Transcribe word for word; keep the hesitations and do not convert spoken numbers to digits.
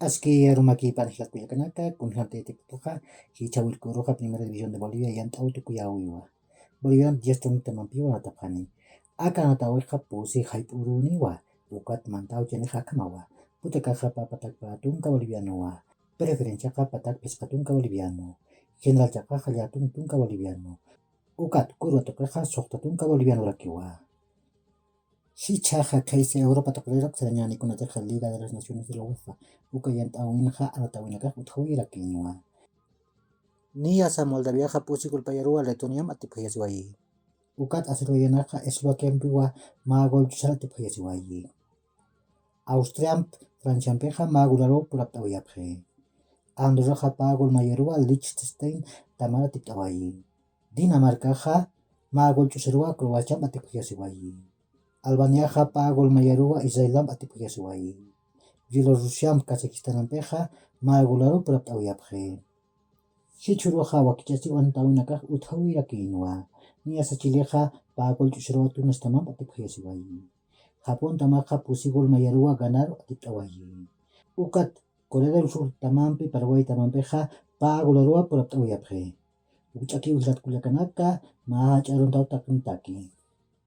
Aski arumakipan jilat kullakanaka, kunjantaytiptuxa, jichhawirkuruxa Primera División de Bolivia yant'aw tukuyäwiwa. Bolivian diez tromita mampiwa natapxani. Aka natawixa pusi jayp'uruniwa, ukat mantaw chanixa akhamawa. Putakaxa papatak patunka bolivianowa. Preferenciaqa patak phisqa tunka boliviano. Generalchaqa jallä tunka boliviano. Ukat kurwa tuqixa suxta tunka bolivianorakiwa. Jichhaxa khaysa Europa tuqiriraw sarañäni kunatixa Liga de las Naciones de la uefa, uka yant'äwinxa anatawinakax utjawirakïnwa. Niyasa Moldaviaxa pusi gulpayaruwa Letoniamp atipjayasiwayi. Ukat Azerbaiyanaxa Eslovakiampiwa mä gol ch'usar atipjayasiwayi. Austriamp Franciampixa mä gularuw purapt'awayapxi. Andorraxa pä gulmayaruwa Liechtenstein tamar atipt'awayi. Dinamarcaxa mä gol ch'usaruwa Croaciamp atipjayasiwayi. Albaniaxa pä gulmayaruwa Israelamp atipjayasiwayi. Bielorrusiamp Kazajistanampixa mä gularuw purapt'awayapxi. Jichhüruxa wakichasiw anatawinakax utjawirakïnwa. Niyasa Chilexa pä gol ch'usaruwa Tunastamamp atipjayasiwayi. Japón tamaxa pusi gulmayaruwa ganar atipt'awayi. Ukat Corea del Sur tamampi Paraguay tamampixa pä gularuwa purapt'awayapxi. Ukch'akiw jilat kullakanaka, mä jach'a aruntaw taqintaki.